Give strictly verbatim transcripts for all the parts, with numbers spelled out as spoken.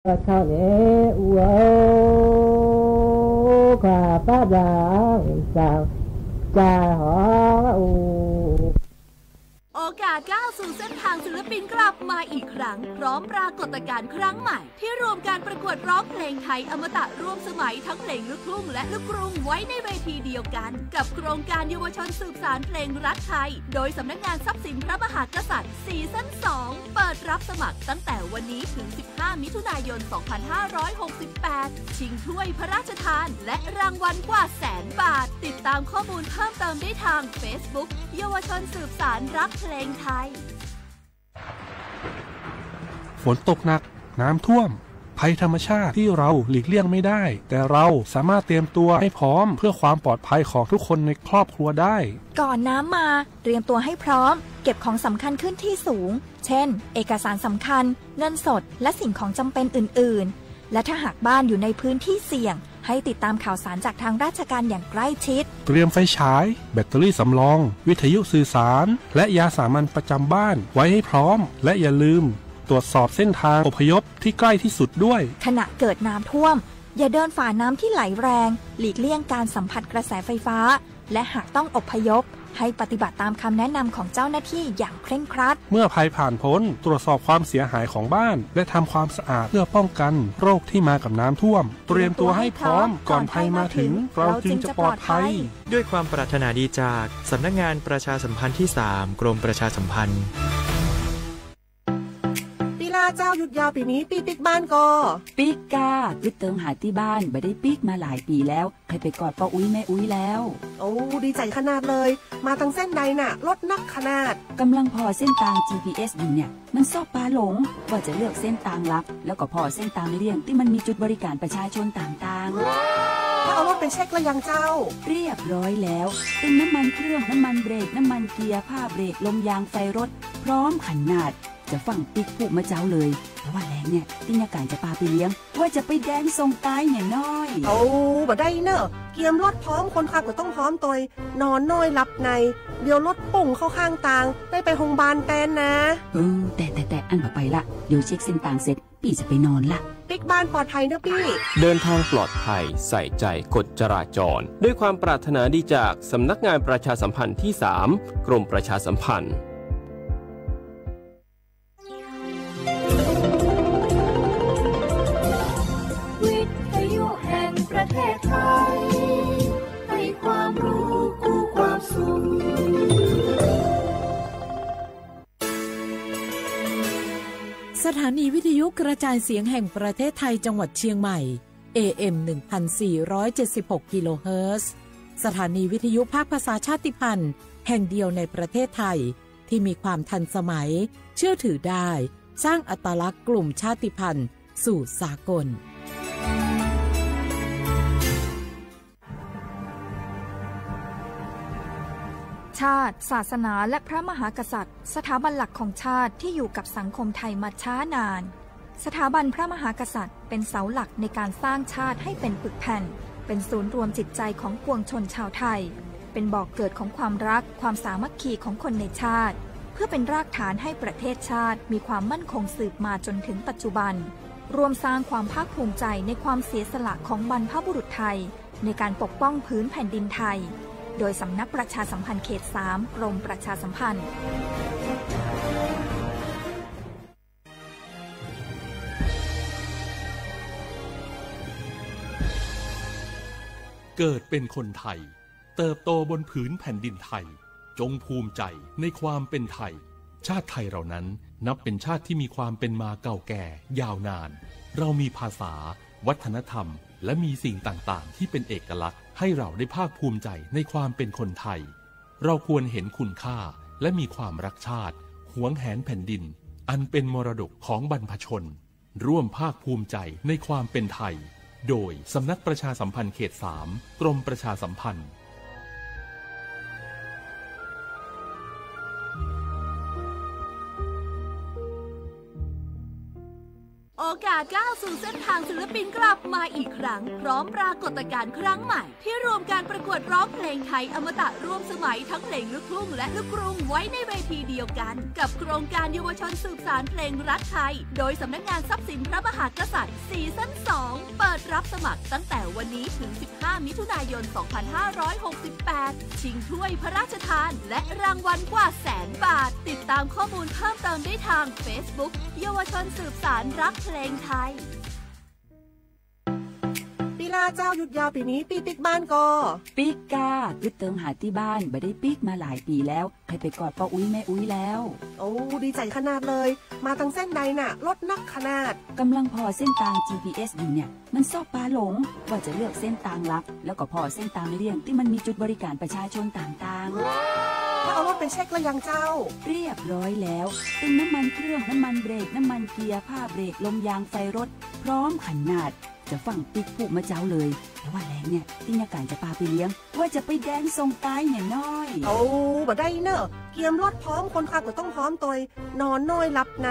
ข้าวเหนียวอัว ข้าพระเจ้าสั่ง จะหอมอัว โอกาสก้าวสู่เส้นทางศิลปินกลับมาอีกครั้ง พร้อมปรากฏการณ์ครั้งใหม่ ที่รวมการประกวดร้องเพลงไทยอมตะร่วมสมัยทั้งเพลงลูกทุ่งและลูกกรุงไว้ในเวทีเดียวกัน กับโครงการเยาวชนสืบสานเพลงรักไทย โดยสำนักงานทรัพย์สินพระมหากษัตริย์ ซีซั่นสอง เปิดรับสมัครตั้งแต่วันนี้ถึง สิบห้า มิถุนายน สองพันห้าร้อยหกสิบแปด ชิงถ้วยพระราชทาน และรางวัลกว่าแสนบาท ติดตามข้อมูลเพิ่มเติมได้ทางเฟซบุ๊ก เยาวชนสืบสานรักเพลงไทย ฝนตกหนัก น้ำท่วม ภัยธรรมชาติที่เราหลีกเลี่ยงไม่ได้ แต่เราสามารถเตรียมตัวให้พร้อมเพื่อความปลอดภัยของทุกคนในครอบครัวได้ ก่อนน้ำมา เตรียมตัวให้พร้อม เก็บของสำคัญขึ้นที่สูง เช่น เอกสารสำคัญ เงินสด และสิ่งของจำเป็นอื่นๆ และถ้าหากบ้านอยู่ในพื้นที่เสี่ยง ให้ติดตามข่าวสารจากทางราชการอย่างใกล้ชิด เตรียมไฟฉาย แบตเตอรี่สำรอง วิทยุสื่อสาร และยาสามัญประจำบ้านไว้ให้พร้อม และอย่าลืมตรวจสอบเส้นทางอพยพที่ใกล้ที่สุดด้วย ขณะเกิดน้ำท่วม อย่าเดินฝ่าน้ำที่ไหลแรง หลีกเลี่ยงการสัมผัสกระแสไฟฟ้า และหากต้องอพยพ ให้ปฏิบัติตามคำแนะนำของเจ้าหน้าที่อย่างเคร่งครัด เมื่อภัยผ่านพ้น ตรวจสอบความเสียหายของบ้าน และทำความสะอาดเพื่อป้องกันโรคที่มากับน้ำท่วม เตรียมตัวให้พร้อม ก่อนภัยมาถึง เราจึงจะปลอดภัย ด้วยความปรารถนาดีจากสำนักงานประชาสัมพันธ์ที่สาม กรมประชาสัมพันธ์ ปี้ลาเจ้า หยุดยาวปี๋นี้ ปี้ปิ๊กบ้านก่อ ปิ๊กก้า กึ๊ดเติงหาตี้บ้าน บ่ได้ปิ๊กมาหลายปี๋แล้ว ใค่ไปกอดป้ออุ๊ยแม่อุ๊ยแล้ว โอ้ ดีใจ๋ขนาดเลย มาตางเส้นใดน่ะ รถนักขนาด ก่ำลังผ่อเส้นตาง จีพีเอส อยู่เนี่ย มันซอบปาหลง ว่าจะเลือกเส้นตางหลัก แล้วก็ผ่อเส้นตางเลี่ยงตี้มันมีจุดบริการประชาชนต่างๆ แล้วเอารถไปเช็คแล้วยังเจ้า เรียบร้อยแล้ว ตึงน้ำมันเครื่อง น้ำมันเบรก น้ำมันเกียร์ ผ้าเบรก ลมยาง ไฟรถ พร้อมขนาด จะฟั่งปิ๊กพูดเมื่อเจ๊าเลย เพราะว่าแลงเนี่ย ตี้ยาก๋านจะปาไปเลี้ยง ว่าจะไปแดนส่งตายเนี่ยน้อย โอ้ บ่ได้เน่อ เกียมรถพร้อม คนขับก็ต้องพร้อมตวย นอนน้อยหลับใน เดี๋ยวรถปุ้งเข้าข้างตาง ได้ไปโฮงบาลแตนนะ เออ แต่ แต่ แต่ อั้นบ่ไปละ เดี๋ยวเช็คเส้นตางเสร็จ ปี้จะไปนอนละ ปิ๊กบ้านปลอดภัยเน่อปี้ เดินทางปลอดภัย ใส่ใจกฎจราจร ด้วยความปรารถนาดีจากสำนักงานประชาสัมพันธ์ที่สาม กรมประชาสัมพันธ์ วิทยุแห่งประเทศไทย ให้ความรู้คู่ความสุข สถานีวิทยุกระจายเสียงแห่งประเทศไทยจังหวัดเชียงใหม่ เอเอ็ม หนึ่งพันสี่ร้อยเจ็ดสิบหก กิโลเฮิรตซ์ สถานีวิทยุภาคภาษาชาติพันธุ์แห่งเดียวในประเทศไทย ที่มีความทันสมัย เชื่อถือได้ สร้างอัตลักษณ์กลุ่มชาติพันธุ์สู่สากล ชาติ ศาสนา และพระมหากษัตริย์ สถาบันหลักของชาติที่อยู่กับสังคมไทยมาช้านาน สถาบันพระมหากษัตริย์เป็นเสาหลักในการสร้างชาติให้เป็นปึกแผ่น เป็นศูนย์รวมจิตใจของปวงชนชาวไทย เป็นบ่อเกิดของความรัก ความสามัคคีของคนในชาติ เพื่อเป็นรากฐานให้ประเทศชาติมีความมั่นคงสืบมาจนถึงปัจจุบัน ร่วมสร้างความภาคภูมิใจในความเสียสละของบรรพบุรุษไทย ในการปกป้องผืนแผ่นดินไทย โดยสำนักประชาสัมพันธ์เขตสาม กรมประชาสัมพันธ์ เกิดเป็นคนไทย เติบโตบนผืนแผ่นดินไทย จงภูมิใจในความเป็นไทย ชาติไทยเรานั้นนับเป็นชาติที่มีความเป็นมาเก่าแก่ยาวนาน เรามีภาษา วัฒนธรรม และมีสิ่งต่างๆ ที่เป็นเอกลักษณ์ ให้เราได้ภาคภูมิใจในความเป็นคนไทย เราควรเห็นคุณค่า และมีความรักชาติ หวงแหนแผ่นดิน อันเป็นมรดกของบรรพชน ร่วมภาคภูมิใจในความเป็นไทย โดยสำนักประชาสัมพันธ์เขตสาม กรมประชาสัมพันธ์ โอกาสก้าว สู่เส้นทางศิลปินกลับมาอีกครั้ง พร้อมปรากฏการณ์ครั้งใหม่ ที่รวมการประกวดร้องเพลงไทยอมตะร่วมสมัยทั้งเพลงลูกทุ่งและลูกกรุงไว้ในเวทีเดียวกัน กับโครงการเยาวชนสืบสานเพลงรักไทย โดยสำนักงานทรัพย์สินพระมหากษัตริย์ ซีซั่นสอง เปิดรับสมัครตั้งแต่วันนี้ถึง สิบห้า มิถุนายน สองพันห้าร้อยหกสิบแปด ชิงถ้วยพระราชทาน และรางวัลกว่าแสนบาท ติดตามข้อมูลเพิ่มเติมได้ทางเฟซบุ๊ก เยาวชนสืบสานรักเพลงไทย ปี้ลาเจ้า หยุดยาวปี๋นี้ปี้ปิ๊กบ้านก่อ ปิ๊กก้า กึ๊ดเติงหาตี้บ้าน บ่ได้ปิ๊กมาหลายปี๋แล้ว ใค่ไปกอดป้ออุ๊ยแม่อุ๊ยแล้ว โอ้ ดีใจ๋ขนาดเลย มาตังเส้นใดน่ะ รถนักขนาด ก่ำลังผ่อเส้นตาง จีพีเอส อยู่เนี่ย มันซอบปาหลง ว่าจะเลือกเส้นตางหลัก แล้วก็ผ่อเส้นตางเลี่ยงตี้มันมีจุดบริการประชาชนต่างๆ แล้วเอารถไปเช็คแล้วยังเจ้า เรียบร้อยแล้ว ตึงน้ำมันเครื่อง น้ำมันเบรก น้ำมันเกียร์ ผ้าเบรก ลมยาง ไฟรถ พร้อมขนาด จะฟั่งปิ๊กพูดเมื่อเจ๊าเลย แต่ว่าแลงเนี่ย ตี้ยาก๋านจะปาไปเลี้ยง ว่าจะไปแดนส่งตายเนี่ยน้อย โอ้ บ่ได้เน่อ เกียมรถพร้อม คนขับก็ต้องพร้อมตวย นอนน้อยหลับใน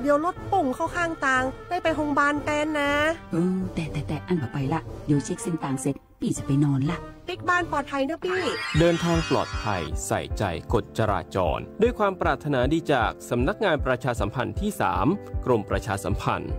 เดี๋ยวรถปุ้งเข้าข้างตาง ได้ไปโฮงบาลแตนนะ เออ แต่ แต่ แต่ อั้นบ่ไปละ เดี๋ยวเช็คเส้นตางเสร็จ ปี้จะไปนอนละ ปิ๊กบ้านปลอดภัยเน่อปี้ เดินทางปลอดภัย ใส่ใจกฎจราจร ด้วยความปรารถนาดีจากสำนักงานประชาสัมพันธ์ที่สาม กรมประชาสัมพันธ์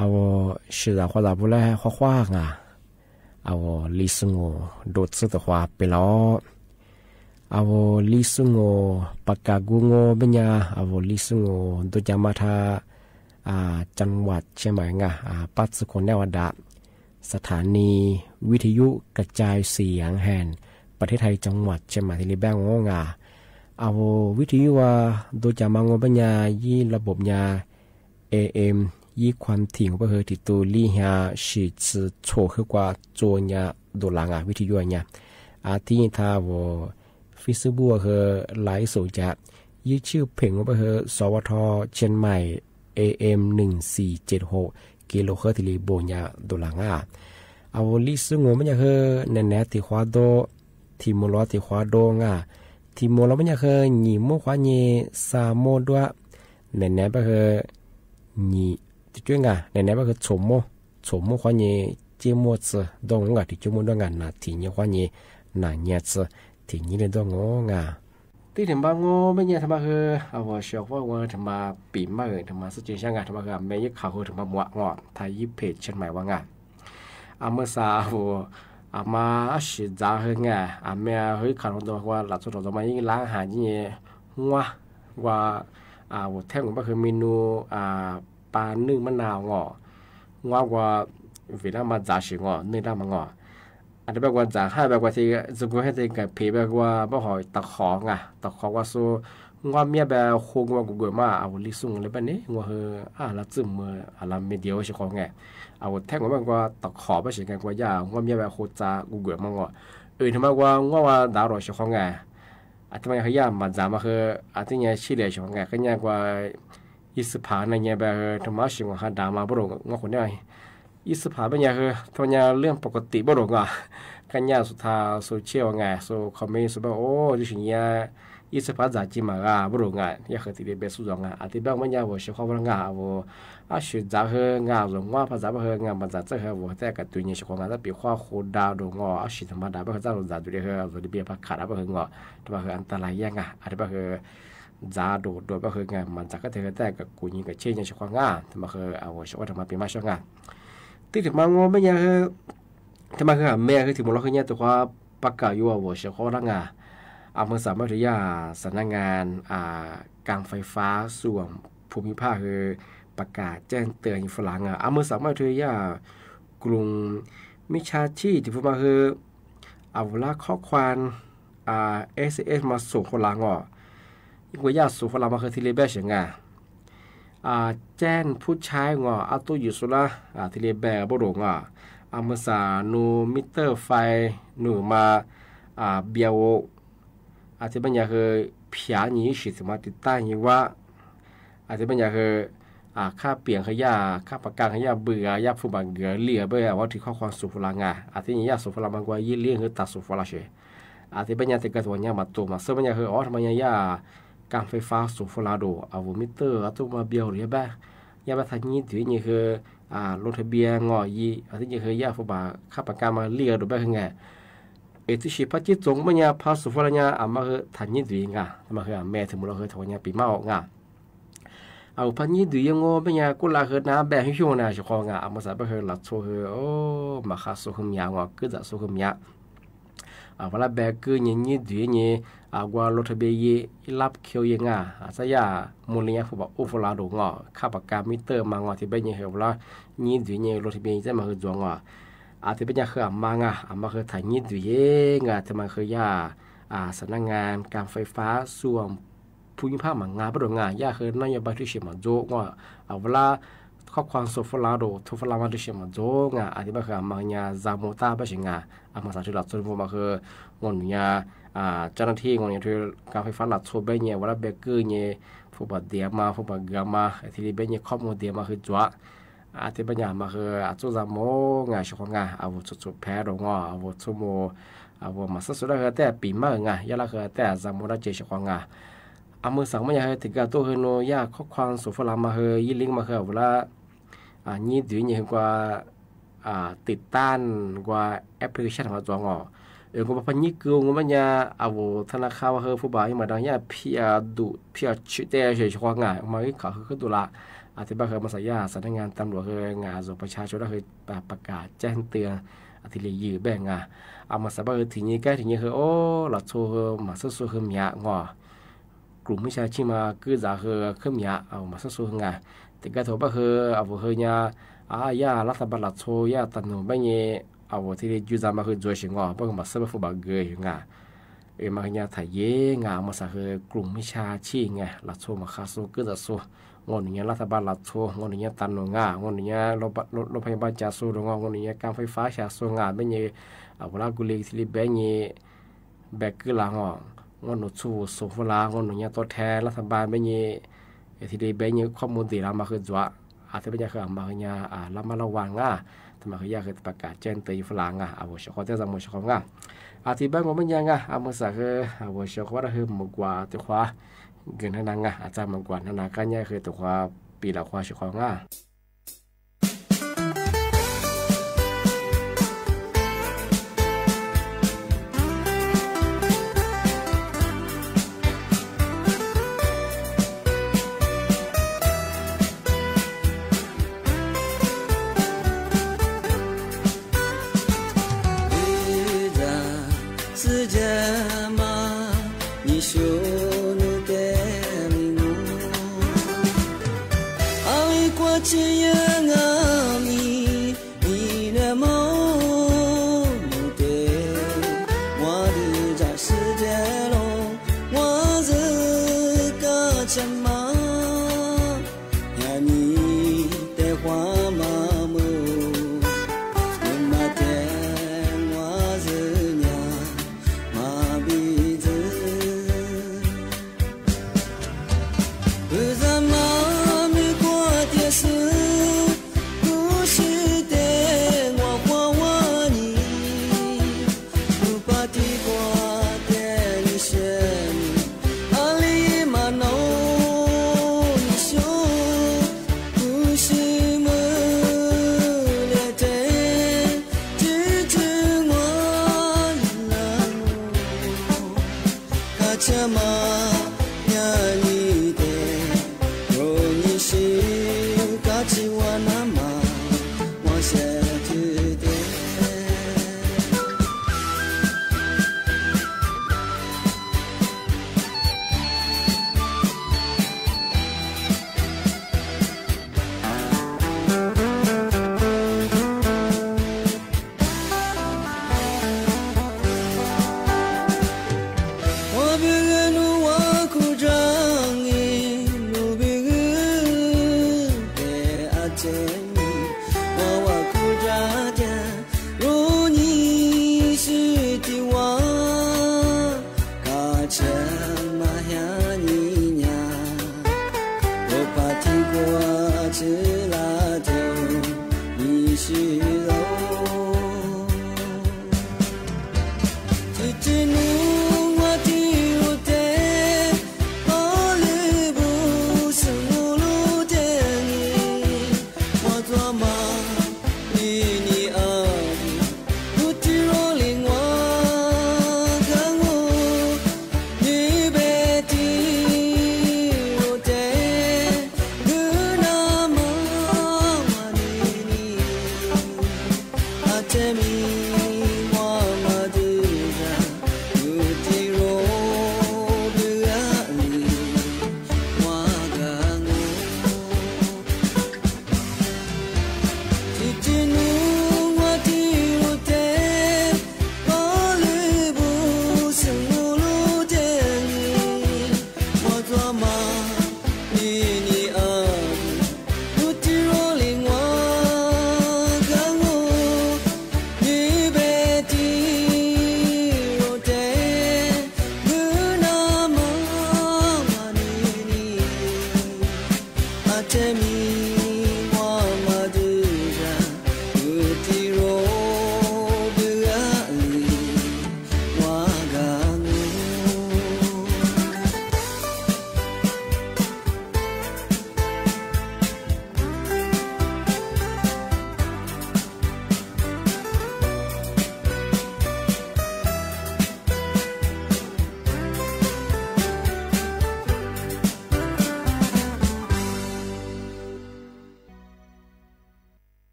အဝဲ ရှေ့စၢ်ခွါစၢ်ဖိလဲၣ် ခွါခွါငါ အဝဲ လံာ်စငိုၣ် ဒိၣ်စုသ့ၣ်ခွါပ့ၤလီၤ အဝဲ လံာ်စငိုၣ် ပကၢ်ဂူငိုဘ့ၣ်ညါ အဝဲ လံာ်စငိုၣ် ဒိၣ်ကၠၣ်မးထါ အၣ် จังหวัดเชียงใหม่ ငါ အၣ် ပၣ်သုးခိၣ်နဲၣ်ဝါဒၣ် สถานีวิทยุกระจายเสียงแห่งประเทศไทย จังหวัดเชียงใหม่ ထံၣ်လီၤဘၣ်ငိုငါ အဝဲ ဝံထယုၣ်ဝဲ ဒိၣ်ကၠၣ်မးငိုဘ့ၣ်ညါ ယဲၢ်ระบบညါ เอเอ็ม ယဲၢ်ความถี่ငိုဘၣ်ဟၢ ထံၣ်တူၢ်လံဟါ ဆံဆူၣ်ဟ့ၣ်ကွၢ် ကၠိညါ ဒိၣ်လၢ်ငါ ဝံထယုၣ်ညါ အၣ် ထံၣ်ညါထါဝဲ Facebook ဝဲဟၢ ไลฟ์สด ကၠၣ် YouTube เพจငိုဘၣ်ဟၢ สวท เชียงใหม่ เอเอ็ม หนึ่งสี่เจ็ดหก กิโลเฮิรตซ์ ထံၣ်လံဘိၣ်ညါ ဒိၣ်လၢ်ငါ အဝဲ လံာ်စငိုၣ်ဘ့ၣ်ညါဟၢ နဲနဲထံၣ်ခွါဒိၣ် ထံၣ်မိၢ်လီၤထံၣ်ခွါဒိၣ်ငါ ထံၣ်မိၢ်လီၤဘ့ၣ်ညါဟၢ နံၣ်မိၢ်ခွါညါ သၢမိၢ်ဒွဲၣ် နဲနဲဘၣ်ဟၢ နံၣ် တကၠိငါ နဲနဲဘၣ်ဟၢ ဆိၣ်မိၢ် ဆိၣ်မိၢ်ခွါညါ ကၠ့မိၢ်သၢ ဒိၣ်ငိုငါ ထံၣ်ကၠိမိၢ်ဒွဲၣ်ငါ နံၣ်ထံၣ်ညါခွါညါ နံၣ်ညါသၢ ထံၣ်ညါလၢဒိၣ်ငိုငါ တံၢ်ထံၣ်မးငိုဘ့ၣ်ညါ ထံၣ်မးဟၢ အဝဲ ရှေ့ခွါဝဲ ထံၣ်မးပံာ်မးဂ့ၤ ထံၣ်မးစ့ၢ်ကီးငါ ထံၣ်မးဟၢ အမဲာ်ယဲၢ်ခးဟိ ထံၣ်မးမွဲငို ထံၣ်ယဲၢ် เพจเชียงใหม่ ဝဲငါ အမုၢ်စၢ်အဝဲ အမါအၡံးစၢ်ဟၢငါ အမဲာ်ဟၢခးလီၤဒီးဝဲ လၢ်ဆိထီၣ်ဒီးမး ယဲၢ်လါဟးညါ ငွါ ကွၢ် အဝဲ ထဲးငိုဘၣ်ဟၢ เมนู အၣ် ปลานึ่งมะนาว ငို ငွါကွၢ် ဝံၤလၢမၤစၢ်စ့ၢ်ကီးငို နွံလါမးငို အတဘၣ်ကွၢ်စၢ်ဟးဘၣ်ကွၢ်ထံ စ့ၢ်ကီးဟဲတ့ၢ်ကဖ့ဘၣ်ကွၢ် ဘၣ်ဟီၣ်တခီငါ တခီကွၢ်ဆိ ငွါမ့ၢ်ဘၣ်ဟိုကွၢ် Google မး အဝဲ လံာ်စငိုၣ်လၢဘၣ်န့ၣ် ငိုဟၢ အၣ် လၢသုးမုၢ် အၣ် လၢ media စ့ၢ်ကီးငါ အဝဲ ထဲးငိုဘၣ်ကွၢ် တခီဘၣ်စ့ၢ်ကီးကွၢ်ယဲၢ် ငွါမ့ၢ်ဘၣ်ဟိုစၢ် Google မးငို အၢ ထံၣ်မးကွၢ် ငွါဝဲဒၣ်ဒီးစ့ၢ်ကီးငါ အတမ့ၢ်ဟဲယဲၢ်မၤစၢ်မးဟၢ အတညါဆံးလဲၣ်စ့ၢ်ကီးငါ ကညါကွၢ် ယဲၢ်ဆံဖးနၤညါဘၣ်ဟၢ ထံၣ်မးစ့ၢ်ကီးဟးဒၣ်မး ဘၣ်ဒီးငိုခိၣ်န့ၣ် ယဲၢ်ဆံဖးဘၣ်ညါဟၢ ထံၣ်မးညါ เรื่องปกติ ဘၣ်ဒီးငို ကညါဆိထါဆိဆ့ၣ်ဝဲငါ ဆိ comment ဆိဘၣ် အိၣ် ဒ်ဆံးညါ ယဲၢ်ဆံဖးစၢ်ကံမး ဘၣ်ဒီးငို ယဲၢ်ဟၢတံၢ်လၢဘဲဆူၣ်ဒီးငါ အတဘၣ်မးညါဝဲ စ့ၢ်ကီးဝဲငါ အဝဲ အၡံးစၢ်ဟၢ ငါ အဝဲ ငွါဖးစၢ်ဘၣ်ဟၢ ငါမၤစၢ်စ့ၢ်ဟၢ အဝဲ တၢ်ကတူၢ်ညါစ့ၢ်ကီးငါ တၢ်ပံၤခွါဃိဒါဒီးငို အၡံးတမၤဒၣ်ဘၣ်ဟၢ တၢ်လိာ်စၢ်ဒုးလၢဟၢ အဝဲ တဘၣ်ဖးခးဒၣ်ဘၣ်ဟၢငို တဘၣ်ဟၢ အၣ်တရၢ်ယဲၢ်ငါ အတဘၣ်ဟၢ စၢ်ဒိၣ်ဒိၣ်ဘၣ်ဟၢ ငါမၤစၢ်ကတၢၢ်ဟၢ တၢ်ကကူၣ်ညါကဆ့ၣ်ညါစ့ၢ်ကီးငါ တမးဟၢ အဝဲ စ့ၢ်ကီးတမၤပံၤမးစ့ၢ်ကီးငါ တံၢ်ထံၣ်မးငိုဘ့ၣ်ညါဟၢ တမးဟၢ အမဲာ်ဟၢ ထံၣ်မိၢ်လီၤဟၢညါ တခွါ ပကၢ်ယိၤ အဝဲ စ့ၢ်ကီးဒၣ်ငါ အမုၢ်စၢ်မးထုးယဲၢ် สำนักงาน အၣ် การไฟฟ้าส่วนภูมิภาค ဟၢ ประกาศแจ้งเตือน ယဖိလၢ်ငါ အမုၢ်စၢ်မးထုးယဲၢ် กลุ่มมิจฉาชีพ ထံၣ်ဖိမးဟၢ အဝဲလၢ ข้อความ အၣ် SMS မး ส่งဖိလၢ်ငို ယကွၢ်ယဲၢ် ส่งဖိလၢ်မးဟၢ ထံၣ်လံဘဲစ့ၢ်ကီးငါ အၣ် แจ้งผู้ใช้ ငို အသိုဝ်ႈယူၢ်သူလၢ အၣ် ထံၣ်လံဘဲဘၣ်ဒီးငို အမုၢ်စၢ် နူမံတၢၢ်ဖဲ နူမး အၣ် ဘၠၣ်ဝိ အၣ် ထံၣ်ဘၣ်ညါဟၢ ဖျါညါ ယဲၢ်ဆံသ့ၣ်မး တိတၢ်ညါဝဲ အၣ် ထံၣ်ဘၣ်ညါဟၢ အၣ် ခါပၠၣ်ဟၢယဲၢ် ခါပကၢ်ဟၢယဲၢ် ဘုၣ်ဂၤယဲၢ် ဖိဘၣ်ဂုာ်လံအဘၢ အဝဲထံၣ် ข้อความ ส่งဖိလၢ်ငါ အၣ် ထံၣ်ညါယဲၢ် ส่งဖိလၢ်မးကွၢ် ယဲၢ်လံဟၢ တၢ် ส่งဖိလၢ်စ့ၢ် အၣ် ထံၣ်ဘၣ်ညါ တကးတဝီညါ မၤတိၢ်မၤဆၢဘၣ်ညါဟၢ အီ ထံၣ်ဘၣ်ညါယဲၢ် การไฟฟ้า ส่งဖိလၢ်ဒီး အဝဲ မံတၢၢ် အသိုဝ်ၣ်မး ဘၠၣ်ဝိ ယဲၢ်ဘၣ် ယဲၢ်ဘၣ် ထၢၣ်ညံဒွံညါဟၢ အၣ် ลงทะเบียน ငို ယဲၢ် အၣ် ထံၣ်ညါဟၢယဲၢ် ဖိဘၣ် ခါပကၢ်မး လံအဒိၣ်ဘၣ်ဟၢငါ အၣ် တံၢ်ဆံးဖးကံၣ် ส่ง ဘၣ်ညါ ဖး ส่งဖိလၢ်ညါ အမးဟၢ ထၢၣ်ညံဒွံငါ တမးဟၢ အမဲာ် ထံၣ်မိၢ်လီၤဟၢ တဝီညါ ပံၤမးအီၤငါ အဝဲ ဖးညံဒွံယဲၢ်ငိုဘၣ်ညါ ကိးလၢဟၢ နၢ်ဘဲဟံၣ်ဟံၣ်နၤ စ့ၢ်ကီးငါ အမုၢ်စၢ်ဘၣ်ဟၢ လၢ်ဆိဟၢ အိၣ် မၤဃါ ဆိဟၢမၠါ ငို ကုၢ်စး ဆိဟၢမၠါ အဝဲလၢ ဘဲကုၢ်ညါ ညံဒွံညါ အဝဲ ลงทะเบียน ယဲၢ် လၢ်ခံယဲၢ်ငါ အစၢ်ယဲၢ် မိၢ်လံညါ ဖိဘၣ်အိၣ်ဖိလၢ်ဒီးငို ခါပကၢ် မံတၢၢ်မး ငို ထံၣ်ဘၣ်ညါဟၢ အဝဲလၢ ညံဒွံညါ ลงทะเบียน ယဲၢ်မးဟၢ ယဲၢ်ငို အၣ် ထံၣ်ဘၣ်ညါဟၢ အမါငါ အမါဟၢ ထၢၣ်ညံဒွံယဲၢ်ငါ တမးဟၢယဲၢ် အၣ် สำนักงานการไฟฟ้าส่วน ภูมิภาค မၤငါဘၣ်ဒီးငါ ယဲၢ်ဟၢ นโยบาย ဒုးဆံးမၤဒိၣ်ငို အဝဲလၢ ข้อความ ส่งဖိလၢ်ဒီး โทรဖိလၢ်မး ဒုးဆံးမၤဒိၣ်ငါ အၣ် ထံၣ်ဘၣ်ဟၢ အမါညါ ဇာတ်မှူး တၢ်ဘၣ်စ့ၢ်ကီးငါ အမုၢ်စၢ်ထုး လၢ်ဆိ ဖိမးဟၢ ငိုနုာ်ညါ အၣ် เจ้าหน้าที่ ငိုနုာ်ညါထုး การไฟฟ้า လၢ်ဆိဘၣ်ညါ အဝဲလၢ ဘဲကုၢ်ညါ ဖိဘၣ်ဒဲးမး ဖိဘၣ်ဂုာ်မး ထံၣ်လံဘၣ်ညါ ข้อมูล ဒဲးမးဟၢ ယဲၢ် အၣ် ထံၣ်ဘၣ်ညါ အမါဟၢ အၣ် ဇာတ်မှူး ငါ စ့ၢ်ကီးငါ အဝဲ ဆိးဆိးဖဲဒီးငို အဝဲ ဆိကမိၣ် အဝဲ မၤစၢၤစၢၤဒၣ်ဟၢ တၢ်ပံၤမးငါ ယဲၢ်လၢဟၢ တၢ် ဇာတ်မှူး ဒၣ်စ့ၢ်ကီး စ့ၢ်ကီးငါ အမုၢ်စၢ်မးညါဟၢ တကးတိၢ်ဟၢ နူၤယဲၢ် ข้อความ ส่งဖိလၢ်မးဟၢ ယဲၢ်လံမးဟၢ အဝဲလၢ အၣ် ညံဒွံညါဟၢ ကွၢ် အၣ် ติดตั้ง ကွၢ် application မး ယဲၢ်ငို အၣ် ကွၢ် ဖးညံကုၢ် ငိုဘၣ်ညါ အဝဲ ธนาคาร ဝဲဟၢ ဖိဘၣ် ယဲၢ်မၤဒီး ယဲၢ် ဖံးအဒူၣ် ဖံးအဆံးတဲ စ့ၢ်ကီးငါ မၤဂံၢ်ခး ဃုဃုဒိၣ်လၢ် အါ เถิงบ่าเฮอ มอเตอร์ไซค์ สำนักงานตำรวจ เฮองา ส่งประชาชน เฮอ ประกาศแจ้งเตือน อาทิตย์ละหยื่นแบ้งา อำเภอสะบาเฮอ เถิงนี้ใก้เถิงนี้เฮอ โอ้ ละโซเฮอ หมากซักโซเฮอเมียงอ กลุ่มมิจฉาชีพมากื้อจ๋าเฮอ เคิ่มเมีย เอา หมากซักโซเฮองา แต่ก็เถิงบ่าเฮอ เอา เฮอเฮอเยียะ อา ย่า รัฐบาลละโซ ย่า ตำรวจแบ้งนี้ เอา ทีนี้จื้อจ๋ำมาเฮอจ๋วยเสียงอ บ่าเฮอ หมากซัก บ่าเฮอ บ่าเกยเสียงา เออ มาเฮอเยียะ ไถ่เย้งา มาสาเฮอ กลุ่มมิจฉาชีพไง ละโซ หมากซักโซ กื้อจ๋าโซ งอหนึ่งเยียะ รัฐบาลละโซ งอหนึ่งเยียะ ตำรวจงา งอหนึ่งเยียะ โรงพยาบาล โรงพยาบาลจ๋าโซ งอหนึ่งเยียะ การไฟฟ้าจ๋าโซงา แบ้งนี้ เอา เวลากูเลีย ทีนี้แบ้งนี้ แบกกื้อลางอ งอหนึ่งโซ โซฟลา งอหนึ่งเยียะ ตั๋วแทนรัฐบาล แบ้งนี้ เออ ทีนี้แบ้งนี้ ข้อมูลตี้ลาวมาเฮอจ๋วย อา เถิงบ่าเยียะเฮอ เอา มาเฮอเยียะ อ่า ระมัดระวังงา เถิงบ่าเฮอเยียะเฮอ ประกาศแจ้งเตือนอยู่ฟลางา เอา หัวเสียขอเตี้ย จ๋ำหัวเสียของงา อา เถิงบ่าเฮอ บ่าเยียะงา เอา มาสาเฮอ เอา หัวเสียขอว่าเฮอ หมดกว่า เถิงขวา เงินหน้านางา อาจ๋ารย์หมดกว่า หน้านางา ก้านใหญ่เฮอ เถิงขวา ปี๋ละขวา เสียของงา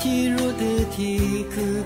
ကီႈရီႇတႄႉထီႇ ၶိုၵ်ႉၶိုၵ်ႉယႃႉလႄႈ မုၢ်လူင်သၢၵ်ႈဝႃႈ ယိင်းမႂ်းမႃးတေႃႇ မီးမႃးၵူႈၵႂၢင်ႈ တူၺ်းၸႃႉသႃႇလူဝ်ႇလူဝ်ႇ ဢမုၼ်ထဲဝႃႈ ၸိူင်ႉၼႆ ဢၼ်လီပဵၼ်သိုဝ်ႈ သႄႉတႄႉပႃးလႃႈငႃး ၶိုၼ်းတႄႉမႃး မုၼ်မီးယႃႈ ပျႃႇၸိုဝ်ႈတႄႉသိုဝ်ႈသႃႇ ပူႇၸေႃႇႁႃႈပႃး ၸိုဝ်ႈတႄႉသိုဝ်ႈယႃႈ ဢမုၼ်ထဲ မုၼ်မီးယႃႈ ငဝ်ႈသိုဝ်ႈပူႇ တူၺ်းၸႃႉတႄႉသိုဝ်ႈၶႂႃႉလဵဝ် ယႃႇယိုဝ်းလီပီႈၸၢႆး မႃးတီႈၸိုဝ်ႈ ရေႃးယ့ႇသု တီႈမႃးတီႈမီးတႄႉမီး မုၼ်လူင်သၢၵ်ႈဝႃႈ ဢထႅင်ႈၼႃႇမီး မူဝ်းဝႃႈတႃႇမႃး ၼိုင်ႈၼီႈႁႃႈပျိူၼ်လီပီ မီးၸိုဝ်ႈတႄႉသိုဝ်ႈ မီးၸၢႆးမႃး ရေႃးယ့ႇသု ၼိုင်ႈၼီႈႁႃႈယိင်းငူဝ်း ဢမုၼ်ထဲ ရေႃးယ့ႇသု တေတူဝ်မူဝ်းလႄႈ ၵႂႃႇမႄးမီး မူဝ်းၵႂႃႇမီးၼႆႉ မီးၵိုဝ်းလဵဝ် ၸူးလႃႇမႃးတႃႇမႃး ရေႃးယ့ႇသု ၼိုင်ႈၼီႈယႃႈ မီးၼႆၵႂႃႇ ရေႃးယ့ၸိုဝ်ႈ ရေႃးယိလီပီႈၸၢႆး မႃးတီႈၸိုဝ်ႈ ရေႃးယ့သု တီႈမႃးတီႈမီးတႄႉမီး မုၼ်လူင်သၢၵ်ႈဝႃႈ ဢထႅင်ႈၼႃႇမီး မူဝ်းဝႃႈတႃႇမႃး ၼိုင်ႈၼီႈႁႃႈပျိူၼ်လီပီ မီးၸၢႆးတႄႉသိုဝ်ႈ မီးၸၢႆးမႃး ရေႃးယ့သု ၼိုင်ႈၼီႈၵျႃႉယိင်းငူဝ်း ဢမုၼ်ထဲ ရေႃးယ့သု တေတူဝ်မူဝ်းလႄႈ ၵႂႃႇမႄးမီး မူဝ်းၵႂႃႇမီးၼႆႉ မီးၵိုဝ်းလဵဝ် ၸူးလႃႇမႃးတႃႇမႃး ရေႃးယ့သု ၼိုင်ႈၼီႈယႃႈ ဢႃႇ ထီႇၼႆႉ ဢႃႇ ဝေႃႇသျႃႇႁႃႉ ပူႇရႃႉဝႃႈ ထိုင်မႃးပီႇမႃႉဢိူဝ်ႈ ထိုင်မႃးသိုဝ်ႉၸိုၼ်ႈသႃႇငႃႇ ဢႃႇ မိူဝ်ႈသၢင်ႈငူဝ်ႈ ပၺ်ႇၺႃႇ ၵူၼ်းၵၢၼ်ၸတ်းႁႃငၢၼ်းငႃႇ ဢႃႇ ထီႇၼႆႉႁိုဝ် ၵူၼ်းရႅင်းငၢၼ်းလူင်ဢေႃႈ ထီႇၼႆႉႁိုဝ် သုင်တေႃႇတၢၼ်ႇ ၶၢဝ်ႇပလွမ် ပရထဵတ်ႈထႆးငႃႇ ယႃႇတူဝ်လႃႇၼႆႉ ဢႃႇ ဝေႃႇပႃႇသႃႇပူႇရႃႉငႃႇ ဝေႃႇသျႃႇႁႃႉ ပူႇရႃႉႁိုဝ် ထီႇၼႆႉ ပရၵၢတ်ႇၸႅင်ႈတိူဝ်ႇ ဢထိၺ်ႇၺႃႇ ၸႃႇမူဝ်ႇတႃႇ ပႅတ်ႉသႅင်ႇငႃႇ ဢမုၼ်သႃႇ ႁူင်းရဵၼ်းငႃႇ ၶူးႁဵၼ်းတီႈ ၽႃႇသႃႇၵဝ်ႇလီ မႃး မႃးထိုင်ၵႃႈၸူဝ်ႈလူင်ငႃႇ ယႃႇပိုတ်ႇရႃႉသမၢတ်ႇငႃႇ ဝႃႈၵဝ်ႇလီဝႃႈ မိူဝ်ႈယၢမ်းမႃး ဢထိၺ်ႇၺႃႇႁိုဝ် ဢႃႇ ၵဝ်ႇလီထူဝ်ႇမႃးဢိူဝ်ႈငေႃႈ ပေႃးၶေႃႈၸွင်ႇမႃးဢိူဝ်ႈ ပဵၼ်ယၢင်ႇၼႆ ဢႃႇ ပႃးႁဵတ်းမႃးတီႈလႂ်ယဝ်ႉလူင်ငႃႇ ၵႂႃႇၵဝ်ႇလီဝႃႈငႃႇ ၵဝ်ႇလီတႂ်ႈဝႃႈ ဢႃႇ ထီႇၼႆႉႁိုဝ် တီႈၶေႃႈၸွင်ႇမႃးယဝ်ႉၵႂႃႇ ပေႃးၶူဝ်းတႅမ်ႈမႃးပႆႇႁိုဝ် ဝီႇသႃႇ ဢီးပႅတ်ႇ ပႃးလူင်ငႃႇ ဝီႇသႃႇ ဢီးပႅတ်ႇ ငႃႇ ထီႇၼႆႉႁိုဝ်ၵႂႃႇ ဢႃႇ ၵႃႇသဵတ်ႇတၵွၼ်ႇငႃႇ တီႈဝႃႈၼေႃႈ ဢႃႇ မီးလူၺ်ႈၸၢၵ်ႈၵႂႃႇ တႃႇပေႃးဝႃႈ ယႃႇမႃးငႃႇ မီးထႃႇမႃးငႃႇ ဢႃႇ တီႈပႆႇၵေႃႈမႃးၼႆႉႁိုဝ် ဢႃႇ ယႃႇ သၼ်ၼၵ်ႉငၢၼ်း ၵူၼ်းၵၢၼ်ၸတ်းႁႃငၢၼ်းငႃႇ ဢဝ် ရတ်ႉထပၢၼ်ႇႁိုဝ် ၵေႃႇသီႇသူဝ်း တႃႇမႃးထႅင်ႈ ဢႃႇ မီးယႃႇမႃး တႃႇပေႃးဝႃႈ ၵေႃႇသီ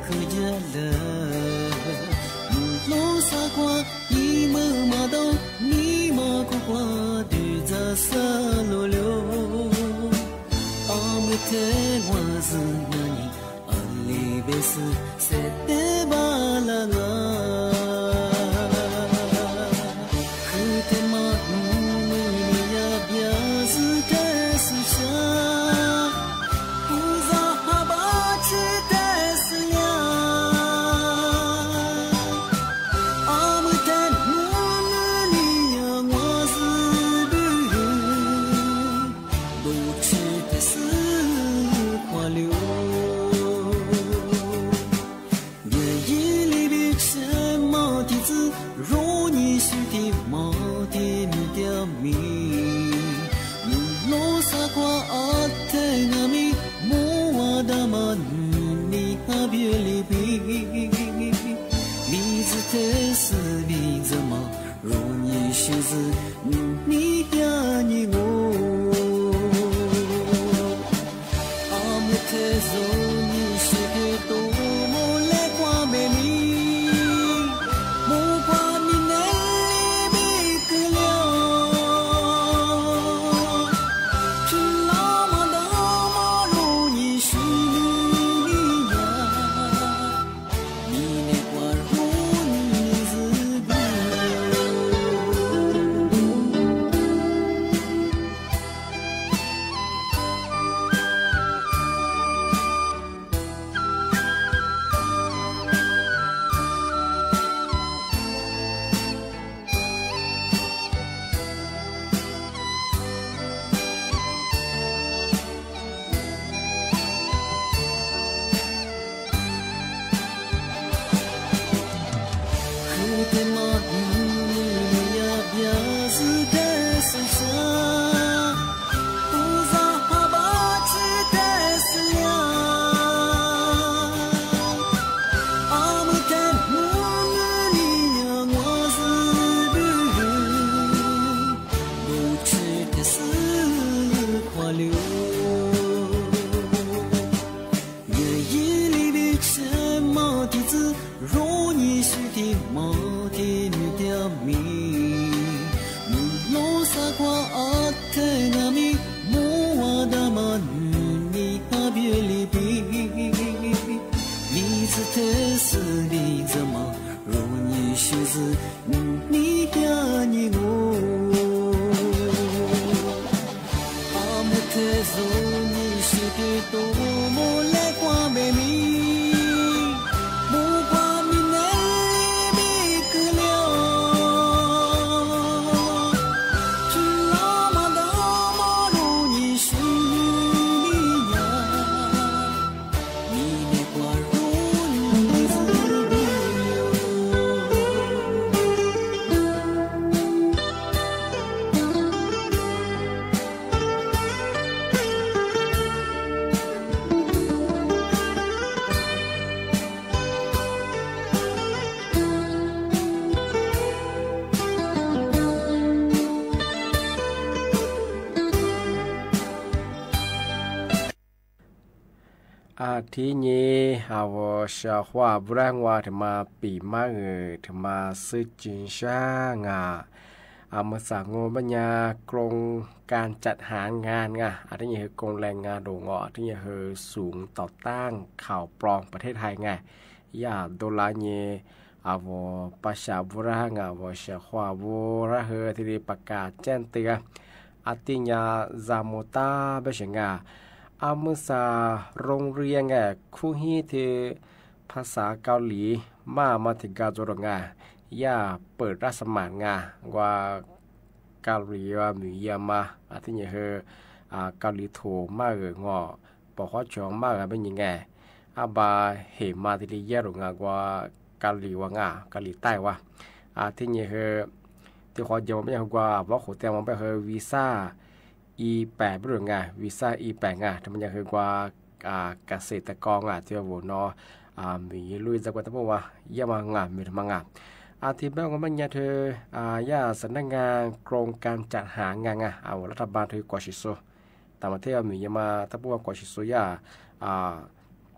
ႇသူဝ်းယႃႇ ဢႃႇ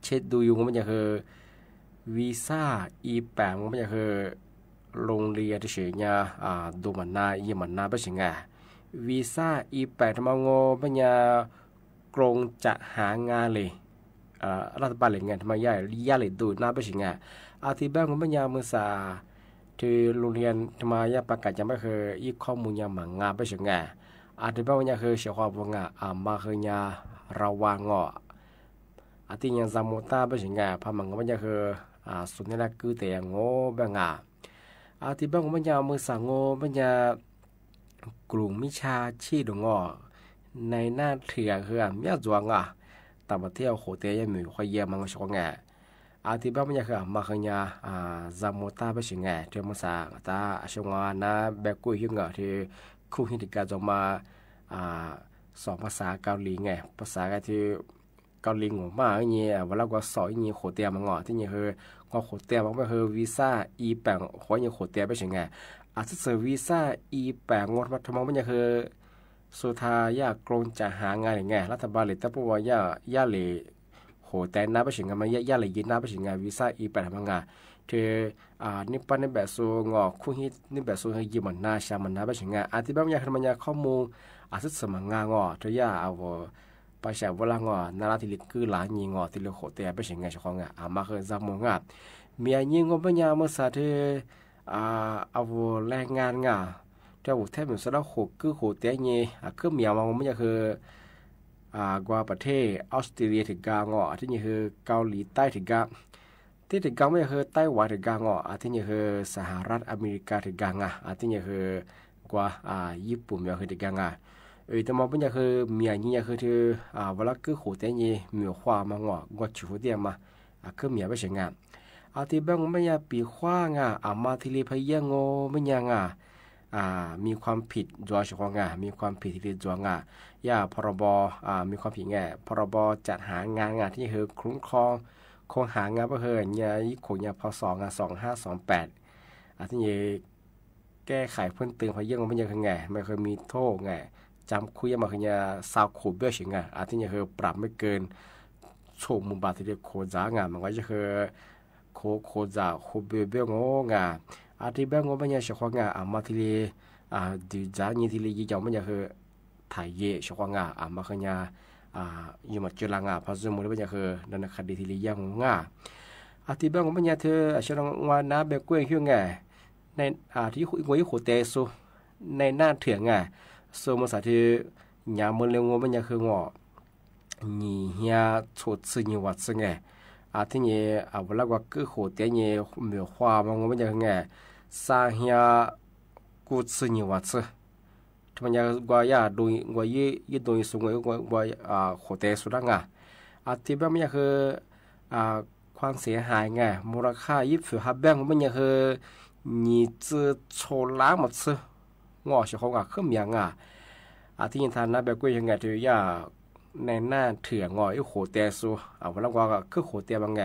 เช็คดูอยู่ ว่ามันจะคือวีซ่า อี แปด ว่ามันจะคือโรงเรียนที่เสียเนี่ย อ่า ดูหมดนา เยียะหมดนา เป๋นไง วีซ่า อี แปด ทำไมงอ เป๋นไง กรมจัดหางานเลย เอ่อ รัฐบาลเลยไง ทำไมเยียะ เยียะเลยดูหน้า เป๋นไง อาทิตย์แรกงอ เป๋นไง เมื่อสา ที่โรงเรียนทำไมเยียะประกาศยังบ่คือ อี้ข้อมูลยังบ่งาม เป๋นไง อาทิตย์แรกเป๋นไงคือ เสียความบ่งาม อ่า มาคือยังระวังงอ อาทิตย์ยังซามูต้า เป๋นไง พามังงอ เป๋นไงคือ อ่า ศูนย์นี่ละ คือแต่งอ เป๋นไง อาทิตย์แรกงอ เป๋นไง เมื่อสางอ เป๋นไง กลุ่มมิจฉาชีพดูงอ ในหน้าเถื่อนคือ อ่ะ เมียจ๋วงอ่ะ ต่างประเทศโหเตะยังมีข้อเยี่ยมมา เป๋นไง อาทิตย์แรกเป๋นไงคือ อ่ะ มาคือยัง อ่า ซามูต้า เป๋นไง เที่เมื่อสา ตา เสียงว่านะ แบกกุ้ยหิ้วเหงา ที่คู่ฮิตกั๋นจ๋วงมา อ่า สองภาษาเกาหลีไง ภาษาก็ที่ เกาหลีงัวมากอย่างงี้ อ่ะ เวลาก็สอบอย่างงี้ โหเตะมางอ ที่นี่คือ งอโหเตะมา เป๋นไงคือ วีซ่า อี แปด หัวอย่างงี้ โหเตะ เป๋นไง อ่ะ ซื่อๆ วีซ่า อี แปด งอ ทำไม ทำไมเป๋นไงคือ สุดท้ายเยียะกรมจัดหางานเลยไง รัฐบาลเลย แต่เพราะว่าเยียะ เยียะเลยโหเตะนา เป๋นไง มันเยียะ เยียะเลยเยียะนา เป๋นไง วีซ่า อี แปด ทำไมงอ ที่ อ่า นี่เป๋น นี่แบบสูงอ คู่ฮิต นี่แบบสูง เยียะหมดนา ซาหมดนา เป๋นไง อาทิตย์แรกเป๋นไงคือ มันเยียะข้อมูล อ่ะ ซื่อๆ มางองอ ที่เยียะ เอา ประชาชนเวลางอ นาราธิลิกคือหลายยี่งอ ที่เรียกโหเตะ เป๋นไง เจ้าของงอ อ่ะ มาคือซามูงอ เมียยี่งอ เป๋นไง เมื่อสา ที่ อ่า เอาแรงงานงอ ที่เอาแทบเหมือนสารโหดคือโหเตะยี่ อ่ะ คือเมียมา เป๋นไงคือ อ่า กว่าประเทศออสเตรเลีย เถื่อนงอ อาทิตย์นี่คือเกาหลีใต้ เถื่อน ที่เถื่อนเป๋นไงคือไต้หวัน เถื่อนงอ อาทิตย์นี่คือสหรัฐอเมริกา เถื่อนงอ อาทิตย์นี่คือ กว่า อ่า ญี่ปุ่น เป๋นไงคือ เถื่อนงอ เอ้ย แต่มาเป๋นไงคือ เมียยี่คือ ที่ อ่า เวลาคือโหเตะยี่ เมียคว้ามางอ กว่าชูเตียมา อ่ะ คือเมีย เป๋นไง อาทิตย์แรกเป๋นไงปีคว้างอ อ่ะ มาทีละพยางค์งอ เป๋นไง อ่า มีความผิดจ๋วง เจ้าของงอ มีความผิดทีละจ๋วงงอ เยียะ พรบ อ่า มีความผิดไง พรบจัดหางานงอ ที่นี่คือคุ้มครองคนหางาน เป๋นไง เยียะ ยี่ขงเยียะ พ.ศ. งอ สองห้าสองแปด อาทิตย์นี่ แก้ไขเพิ่มเติมพยางค์งอ เป๋นไงคือไง มันคือมีโทษไง จ๋ำคุกมาคือเยียะ ซาวขวบ เป๋นไง อาทิตย์นี่คือปรับไม่เกิน โฉกหมื่นบาท ทีละโขจ๋างอ มันก็จะคือ โข โขจ๋า โขเบเบ้งองอ อาทิตย์แรกงอ เป๋นไง เจ้าของงอ อ่ะ มาทีละ อ่า ดื้อจ๋ายี่ ทีละยี่จ๋า เป๋นไงคือ ถ่ายเยะ เจ้าของงอ อ่ะ มาคือเยียะ อ่า อยู่มาเจอลางอ พอสมมุติเป๋นไงคือ ดำเนินคดีทีละอย่างงอ อาทิตย์แรกงอ เป๋นไง ที่ อ่ะ เสียงว่านะ แบกกุ้ยหิ้วไง ใน อ่า ที่หัวยี่โหเตะสู ในหน้าเถื่อนงอ สู เมื่อสา ที่ ยามเมื่อเร็วงอ เป๋นไงคืองอ หนีเหีย โฉดซื่อหนีหวาดซื่อไง อาทิตย์นี่ อ่า เวลาว่าคือโหเตะยี่ เมียคว้ามางอ เป๋นไงคือไง ซาเหีย กู้ซื่อหนีหวาดซื่อ ทำไมเยียะ กว่าเยียะดู กว่ายี่ ยี่ดูสูง กว่า กว่า อ่า โหเตะสุดละงอ อาทิตย์แรกเป๋นไงคือ อ่า ความเสียหายไง มูลค่ายี่สิบห้าแบงค์ เป๋นไงคือ หนีจื้อโฉดล้างหมดซื่อ งอ เจ้าของงอ คือเมียงอ อาทิตย์นี่ ฐานะแบกกุ้ยหิ้วไง ที่เยียะ ในหน้าเถื่อนงอ ยี่โหเตะสู อ่า เวลาว่าคือโหเตะมาไง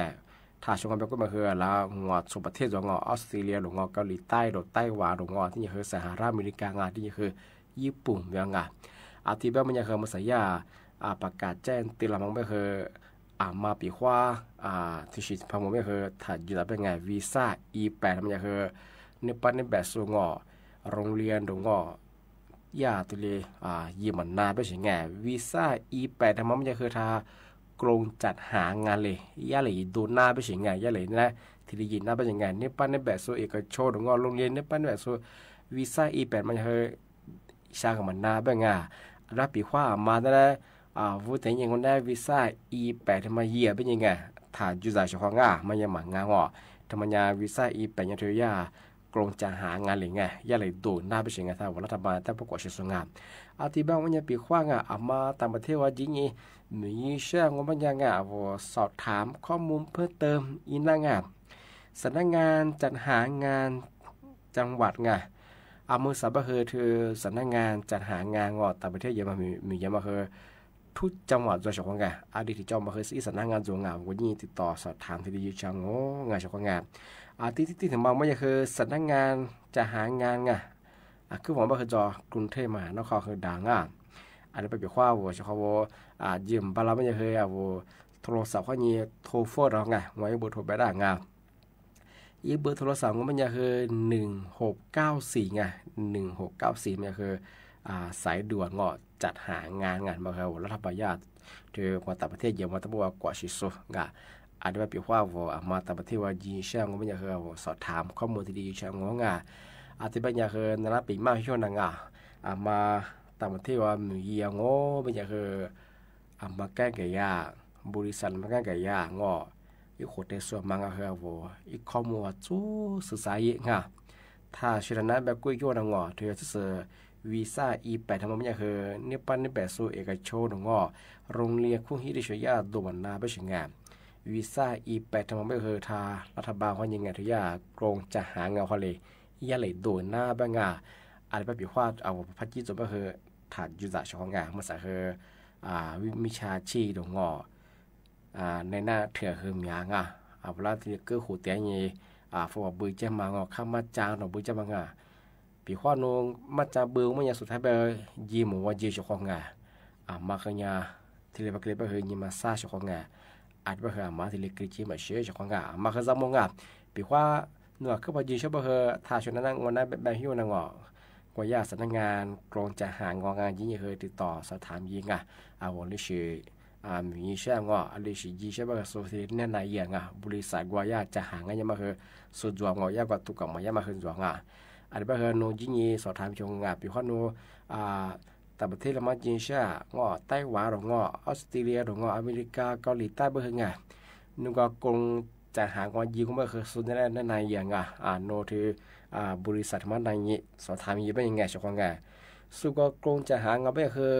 ถ้าเจ้าของแบกกุ้ยมาคือละงอ ทั่วประเทศจ๋วงอ ออสเตรเลียดูงอ เกาหลีใต้ดู ไต้หวันดูงอ ที่นี่คือสหรัฐอเมริกางอ ที่นี่คือ ญี่ปุ่นเป๋นไง อาทิตย์แรกเป๋นไงคือ เมื่อสา อ่า ประกาศแจ้งเตือนละมัง เป๋นไงคือ อ่า มาปีคว้า อ่า ที่สิบห้าโมง เป๋นไงคือ ถ้าอยู่ละเป๋นไง วีซ่า อีแปด เป๋นไงคือ นี่เป๋น นี่แบบสูงอ โรงเรียนดูงอ เยียะทีละ อ่า เยียะหมดนา เป๋นไง วีซ่า อีแปด ทำไม เป๋นไงคือ ถ้ากรมจัดหางานเลย เยียะเลยดูหน้า เป๋นไง เยียะเลยนะ ทีละยี่หน้า เป๋นไง นี่เป๋น นี่แบบสูงเอกชนดูงอ โรงเรียน นี่เป๋น นี่แบบสูง วีซ่า อีแปด เป๋นไงคือ ซาหมดนา เป๋นไง รับปีคว้ามาได้ อ่า วุฒิยังคงได้วีซ่า อีแปด ทำไมเยียะ เป๋นไง ถ้าอยู่ละ เจ้าของงอ มันยังบ่งามงอ ทำไมเยียะวีซ่า อีแปด ยังถือเยียะ กรมจัดหางานเลยไง เยียะเลยดูหน้า เป๋นไง ถ้าว่ารัฐบาล ถ้าประกอบเสียส่วนงาน อาทิตย์แรกเป๋นไงปีคว้างอ อ่ะ มาต่างประเทศว่าจริงนี่ มีเชื่องอ เป๋นไง อ่ะ สอบถามข้อมูลเพิ่มเติม อีนั่นงอ สำนักงานจัดหางานจังหวัดงอ อ่ะ เมื่อสา เป๋นไงคือ ที่สำนักงานจัดหางานงอ ต่างประเทศเยอะมา มี มีเยอะมาคือ ทุกจังหวัดจ๋วง เจ้าของงอ อาทิตย์ที่จ๋องมาคือ อีสำนักงานจ๋วงงอ วันนี้ติดต่อสอบถามที่ดี เจ้าของงอ เจ้าของงอ อาทิตย์ที่ ที่ถึงมาเป๋นไงคือ สำนักงานจัดหางานงอ อ่ะ คือผมเป๋นไงคือ จอ กรุงเทพมหานครคือดังงอ อันนี้ไปปีคว้าวัว เจ้าของวัว อ่า ยืมบาลา เป๋นไงคือ อ่า วัว ทรศัพท์ข้อนี้โทรเฟิ่งเราไง ว่าอี้เบอร์โทรไปได้ไง อี้เบอร์โทรศัพท์ของมันเนี่ยคือ หนึ่งหกเก้าสี่ ไง หนึ่งหกเก้าสี่ มันเนี่ยคือ อ่า สายด่วนเงาะ จัดหางานไง มาคือรัฐบาลย่า ถือว่าต่างประเทศเยอะมาตั้งแต่ว่ากั๋วสีสุดไง อันนี้ว่าปี๋ฮวาโหว่ อ่า มาต่างประเทศว่ายิงเชื่อมก็ไม่อยากคือโหว่ สอบถามข้อมูลตี้ดีเชื่อมงอไง อาจจะไม่อยากคือในระดับปี๋มากช่วงนั้นไง อ่า มาต่างประเทศว่าหมู่เยียงโง่ไม่อยากคือ อ่า มาแก้ไขยาก บริษัทมาแก้ไขยากเงาะ อีกคนในส่วนมากก็คือโหว่ อีกข้อมูลว่าสู้ศึกษาเยอะไง ถ้าเช่นนั้นแบบกุ้ยโยนนะเงาะ ถือว่าซื่อ วีซ่า อีแปด ทำไมไม่อยากคือ เนี่ยปั้นเนี่ยแบบสู่เอกชนเงาะ โรงเรียนครูฮิตได้ช่วยย่าด่วนนาไปเฉียงงาน วีซ่า อีแปด ทำไมไม่คือ ถ้ารัฐบาลเขายังไงถือย่าโกงจะหาเงาเขาเลย ย่าเลยด่วนนาไปงา อันนี้ไปปี๋ฮวาเอาพัดจี้จบก็คือ ฐานยุทธศาสตร์เฉพาะงาน มันสาคือ อ่า วิ มิจฉาชีพดงเงาะ อ่า ในหน้าเถื่อหืมหยางอ่ะ อ่า เวลาตี้เก้อหูเตียงนี่ อ่า พวกเบอร์เจ้ามาเงาะ ข้ามมาจางดอกเบอร์เจ้ามางา ปี๋ฮวาโนมาจางเบอร์มันยังสุดท้ายไปยีหมู่ว่ายีเฉพาะงาน อ่า มาคือยา ตี้เรียกว่าเรียกว่าคือยีมาซ่าเฉพาะงาน อาจว่าคืออ่า มาตี้เรียกกรีดยีมาเชื่อเฉพาะงาน อ่า มาคือซ้ำมงอ่ะ ปี๋ฮวาโนคือพอยีเชื่อว่าคือ ถ้าช่วงนั้นงอนนั้นแบบแบบหิ้วนะเงาะ กั๋วย่าสำนักงานกรมจัดหางาน งอ งานยิงเฮอติดต่อสอบถามยิงอ่ะ อ่า วันนี้ชื่อ อ่า หมู่เยียงเชื่อมเงาะ อันนี้ชื่อยิงเชื่อมเงาะ สู่ตี้แนะนำเยียงอ่ะ บริษัทกั๋วย่าจัดหางานยังมาคือ สู่จ๋วงเงาะ ย่ากั๋วถูกกฎหมายยังมาคือจ๋วงอ่ะ อันนี้ว่าคือโนยิงเยียงสอบถามชงอ่ะ ปี๋ฮวาโน อ่า ต่างประเทศละมายิงเชื่อมเงาะ ไต้หวันดอกเงาะ ออสเตรเลียดอกเงาะ อเมริกา เกาหลีใต้เบอร์ไง โนกั๋วกรมจัดหางานยิงก็เบอร์คือสู่ตี้แนะนำเยียงอ่ะ อ่า โนถือ อ่า บริษัทมาในนี้ สอบถามยีงไปยังไงเฉพาะงาน สู่กั๋วกรมจัดหางานเบอร์คือ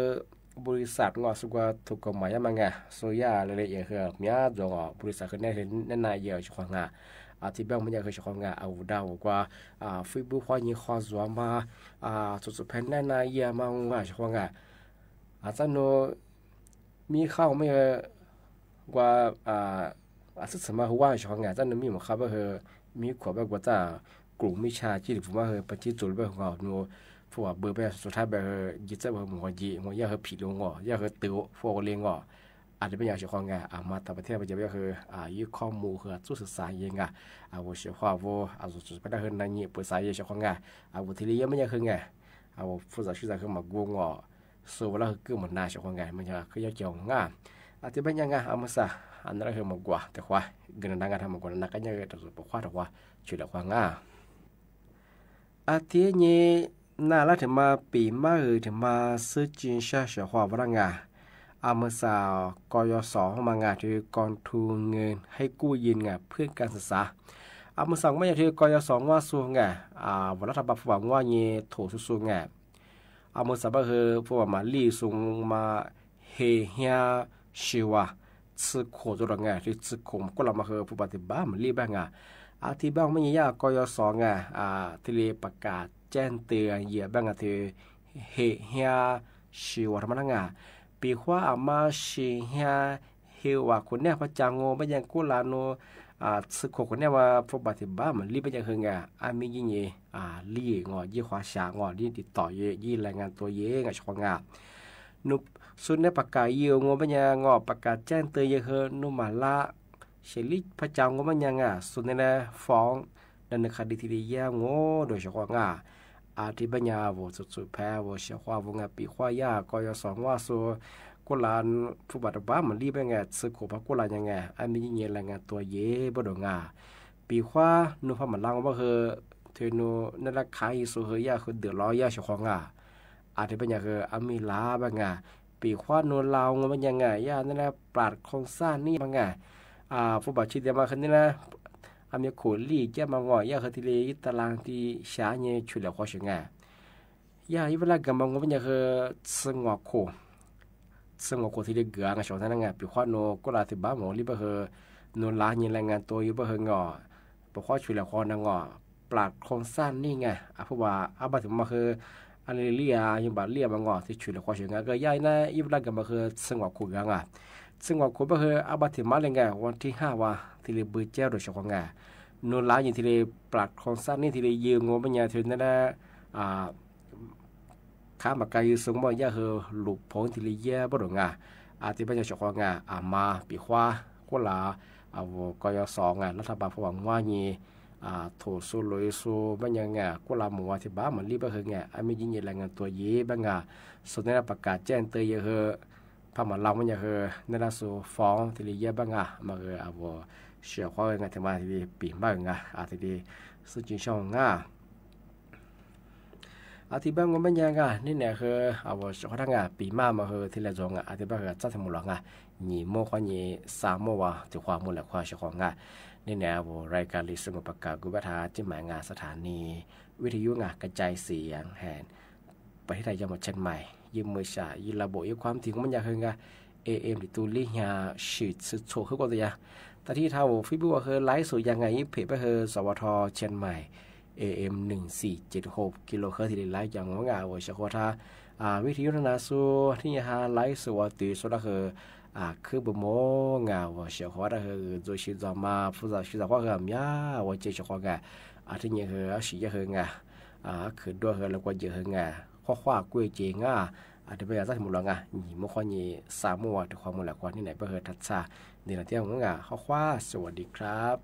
บริษัทเงาะ สู่กั๋วถูกกฎหมายยังมาไง สู่ย่ารายละเอียดคือเมียจ๋วงอ่ะ บริษัทคือแนะนำแนะนำเยียงเฉพาะงาน อ่า ตี้แบบมันยังคือเฉพาะงาน อ่า หูดาวกั๋ว อ่า เฟซบุ๊กฮวายิงฮวาจ๋วงมา อ่า สุดๆ แผ่นแนะนำเยียงมาเงาะเฉพาะงาน อ่า เจ้าโน มีเข้าไม่เออ กั๋ว อ่า อ่า ศึกษามาคือว่าเฉพาะงาน เจ้าโนมีหมู่เข้าก็คือ มีขวบแบบกั๋วจ้า กลุ่มมิจฉาชีพผมว่าคือ ไปจี้จุดแบบของเงาะโน พวกเบอร์แบบสุดท้ายแบบคือ ยีเจ้าแบบหมู่ว่ายี หมู่ย่าคือผิดลงเงาะ ย่าคือติว พวกเลี้ยงเงาะ อาจจะเป็นอย่างเฉพาะงาน อ่า มาต่างประเทศมันจะเป็นคือ อ่า ยึดข้อมูลคือสู้ศึกษาเยียงอ่ะ อ่า ว่าเฉพาะว่า อ่า สุดๆ ไปได้คือในนี้ปรึกษาเยียงเฉพาะงาน อ่า ว่าตี้เรียกยังไม่ยังคือไง อ่า ว่าผู้สาวชื่อสาวคือมากั๋วเงาะ สู่เวลาคือเกื้อหมุนนาเฉพาะงาน มันจะคือเยาะเกี่ยวงาน อาจจะเป็นยังไง อ่า เมื่อสา อันนั้นคือมากั๋ว แต่ว่าเงินนางงานทำมากั๋ว นางก็ยังเออ แต่สุดปกคว้าแต่ว่า ช่วยเหลือความงาน อาทิตย์นี้ นาละถือมาปี๋มาเอ๋ย ถือมาซื้อจินชาเฉพาะว่าละงาน อ่า เมื่อสา กยศ มางานถือกองทุนเงินให้กู้ยืมงานเพื่อการศึกษา อ่า เมื่อสา ไม่อยากถือกยศ ว่าสู่งาน อ่า ว่ารัฐบาลผู้ว่าว่าเยโถสู้ๆ งาน อ่า เมื่อสาบาคือ ผู้ว่ามาลี่สูงมา เฮเฮียชีวา ซื้อโขดตัวละไง ตี้ซื้อโขดก็ละมาคือ ผู้ปฏิบัติมาลี่บ้างอ่ะ อาทิตย์บ้างไม่ยาก กยศ ไง อ่า ตี้เรียกประกาศแจ้งเตือนเยียะบ้างอ่ะ ตี้เฮเฮียชีวาทำไมละไง ปี๋ฮวาอ่ะ มาชีเฮีย เฮว่าคนเนี่ยพระจางโงไม่ยังกู้ลาโน อ่า ซื้อโขดคนเนี่ยว่า ผู้ปฏิบัติมาลี่ไม่ยังคือไง อ่า มียี่เย อ่า ลี่เงาะ ยี่ขวาฉากเงาะ ลี่ติดต่อเย ยี่รายงานตัวเยไงเฉพาะงาน นุ สุดในประกาศเยียะโงะปัญญาเงาะ ประกาศแจ้งเตือนเยียะเฮอ นุมาละ เฉลี่ยพระเจ้าโงะปัญญาเงาะ สุดในแลฟ้องดำเนินคดีตี้เยียะโงะ โดยเฉพาะเงาะ อาทิตย์ปัญญาโหว่สุดๆ แพ้โหว่เสียความโหว่เงาะ ปี๋ฮวาย่า กยศ ว่าสู่ กู้ลานผู้บาดเจ็บมาลี่ไปเงาะ ซื้อโขดพระกู้ลานยังไง อันมียี่เยรายงานตัวเยบ่โดดเงาะ ปี๋ฮวา นุพม่าละว่าเฮอ เทอนุในราคาอีสูเฮอย่าเฮอเดือดร้อนย่าเฉพาะเงาะ อาทิตย์ปัญญาเฮอ อามีลาบ้างเงาะ ปี๋ฮวาโนลาวโงะปัญญาเงาะ ย่านั่นแหละปราดโครงสร้างนี่บ้างเงาะ อ่า ผู้บาดเจ็บเดียวมาคืนนี้นะ อามีโขดลี่แจ้งมาเงาะ ย่าเฮอตี้เรียกตารางตี้ช้าเยช่วยเหลือความเสียเงาะ ย่าอีเวลากั๋นมาโงะปัญญาเฮอ ซื้อโขด ซื้อโขดตี้เรียกเกือเงาะ เฉพาะนั้นเงาะ ปี๋ฮวาโนกู้ลานตี้บ้าหมอลี่บ้าเฮอ โนลาวยี่รายงานตัวอยู่บ้าเฮอเงาะ ปี๋ฮวาช่วยเหลือคนนะเงาะ ปราดโครงสร้างนี่เงาะ อ่ะ ผู้ว่า อ่ะ บาดเจ็บมาเฮอ อันนี้เลี่ย ยังบาดเลี่ยมาเงาะ ตี้ช่วยเหลือความเสียเงาะ ก็ย่านะ อีเวลากั๋นมาเฮอ ซื้อโขดเงาะ ซื้อโขดบ้าเฮอ อ่ะ บาดเจ็บมาเลยเงาะ วันตี้ห้าว่า ตี้เรียกเบอร์เจ้าโดยเฉพาะเงาะ โนลาวยี่ตี้เรียกปราดโครงสร้างนี่ตี้เรียกยืมโงะปัญญาเทอนั่นแหละ อ่า ค้ามาไกลยืมส่งบ่ย่าเฮอ หลุดพ้นตี้เรียกเยียะบ่โดดเงาะ อาทิตย์บ่ายังเฉพาะไง อ่า มาปี๋คว้า กู้หลา อ่า โหว่ กยศ ไง รัฐบาลผู้หวังว่างี้ อ่า ถูกสู้ลุยสู้บ่ายังไง กู้หลาหมู่ว่าที่บ้านมันรีบบ่าเฮอไง อ่ะ มียินดีรายงานตั๋วยี้บ่าไง สุดนี้ประกาศแจ้งเตือนเยอะเฮอ พามาเล่าบ่ายังเฮอ ในล่าสุดฟ้องที่ลีเยียะบ่าไง มาเฮอ อ่า โหว่ เสียความไง ถึงมาที่ปี๋ใหม่ไง อ่า ที่ดี ซึ่งจริงช่องไง อาทิตย์บ่างงบ่ายังอ่ะ นี่แหละคือ อ่า โหว่ เฉพาะทางอ่ะ ปี๋ใหม่มาเฮอ ที่ละจงอ่ะ อาทิตย์บ่าเฮอ จัดให้หมู่หลวงอ่ะ หยี่โมงคว้าหยี่ สามโมงว่า ถือความหมู่แหละคว้าเฉพาะอ่ะ นี่แหละ อ่า โหว่ รายการหลีสงบประกาศกู้บัตรหาเจียงใหม่งา สถานีวิทยุงา กระจายเสียงแห่งประเทศไทย จังหวัดเชียงใหม่ ยึดมือฉะ ยึดระบบ ยึดความถี่ของมันอย่างเฮองา เอเอ็ม หรือตูลี่ฮา ฉีดสุดโฉกคือก็ตัวอย่าง แต่ที่เท่าเฟซบุ๊กว่าเฮอไลฟ์สดยังไง เพจบ่าเฮอ สวท เชียงใหม่ เอเอ็ม หนึ่งสี่เจ็ดหก กิโลเฮิรตซ์ ที่ไลฟ์อย่างงา โหว่ เฉพาะทาง อ่า วิทยุนานาชาติ ที่ฮาไลฟ์สดว่าตื่นสดแล้วเฮอ อ่า คือบ่โมงา โหว่ เฉพาะทางเฮอ โดยชีวิตมา ผู้สาวชีวิตว่าเฮอ มีอ่ะ โหว่ เจอเฉพาะไง อ่า ที่นี่เฮอ เอาสิเยอะเฮองา อ่า คือดัวเฮอ แล้วก็เยอะเฮองา คว้าคว้ากู้เจ๋งอ่ะ อาทิตย์บ่ายังจัดให้หมู่หลวงอ่ะ หยี่โมงคว้าหยี่ สามโมงว่า ถือความหมู่แหละคว้า นี่แหละบ่าเฮอ ทัดซา นี่แหละเตี้ยงงา คว้าคว้า สวัสดีครับ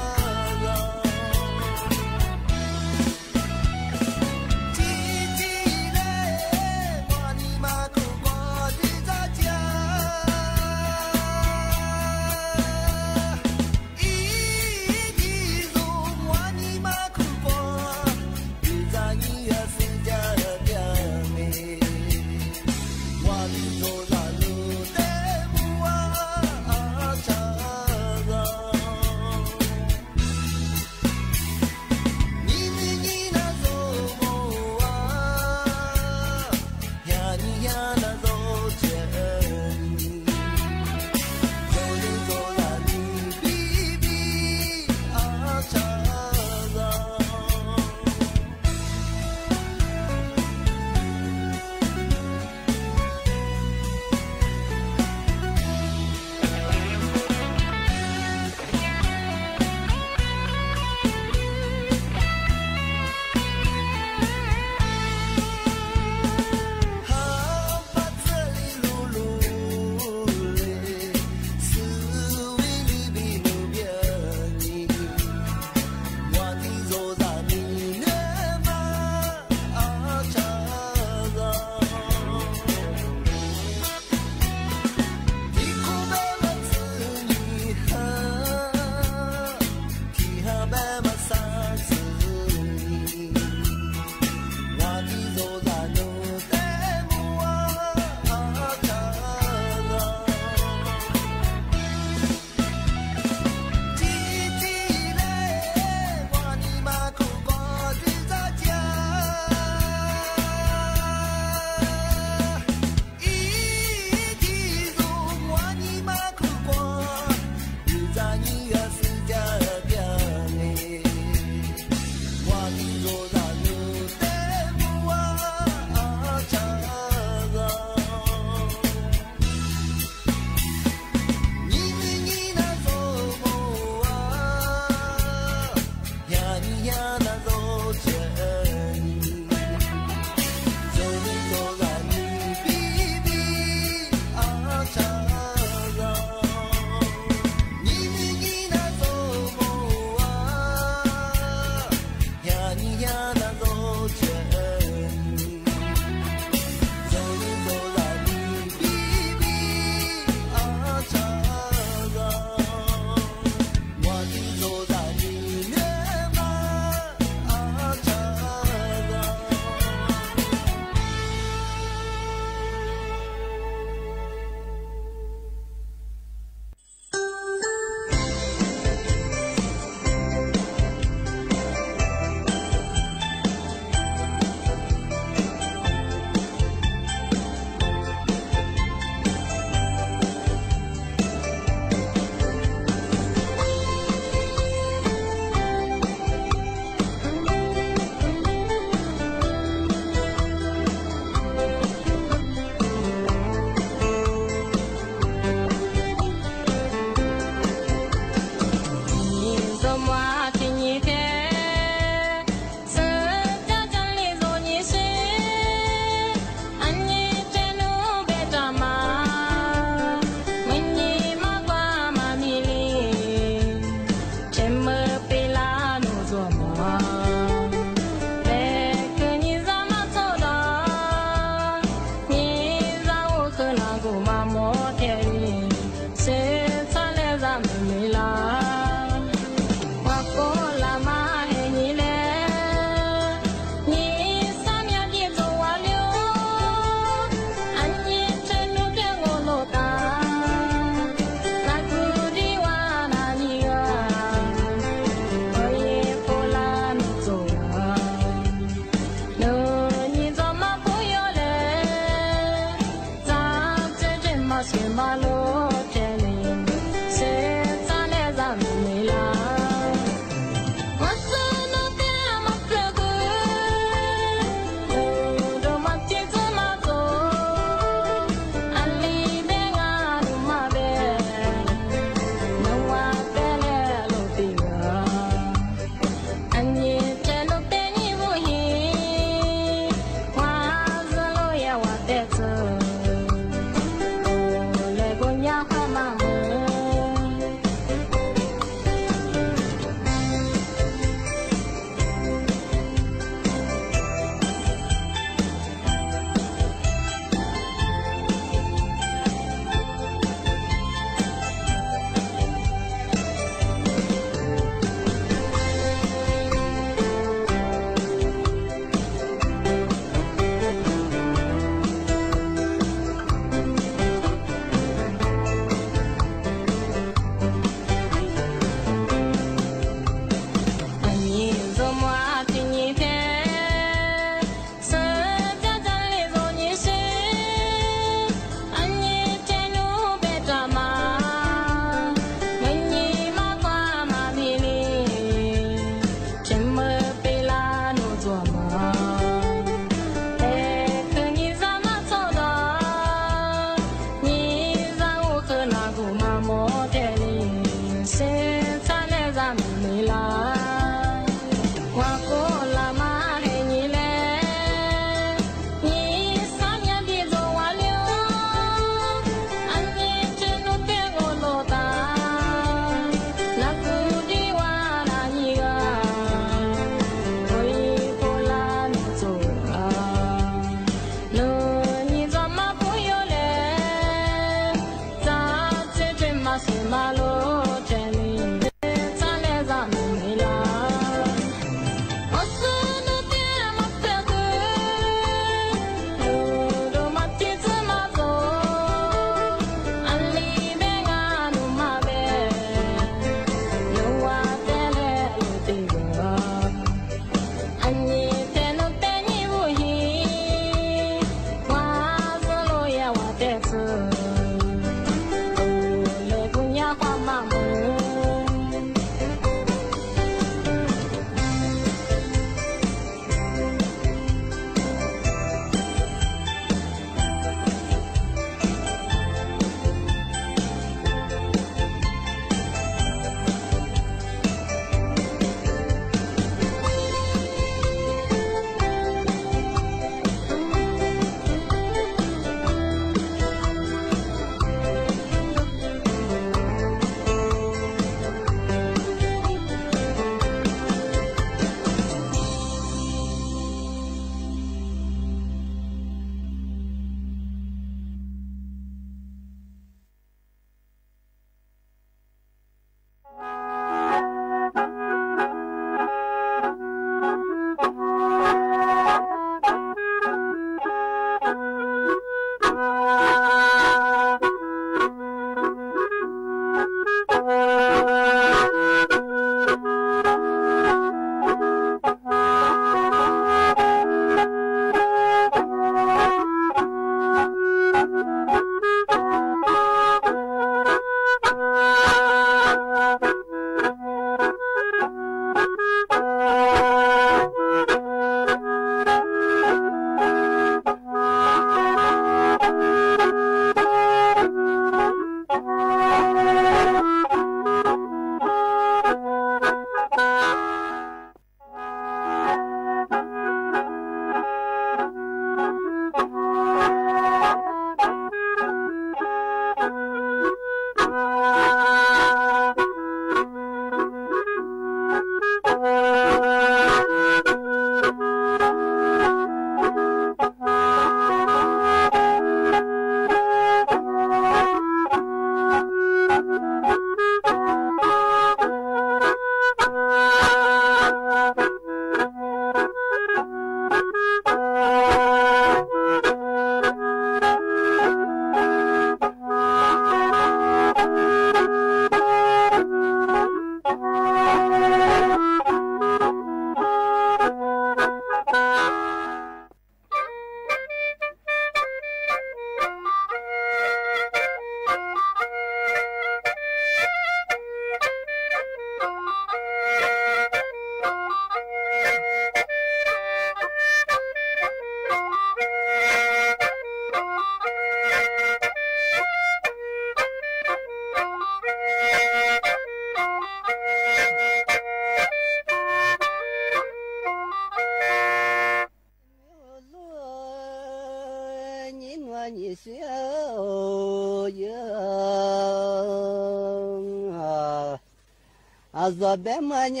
ཨ་ཟ་བེ་མ་ཉ་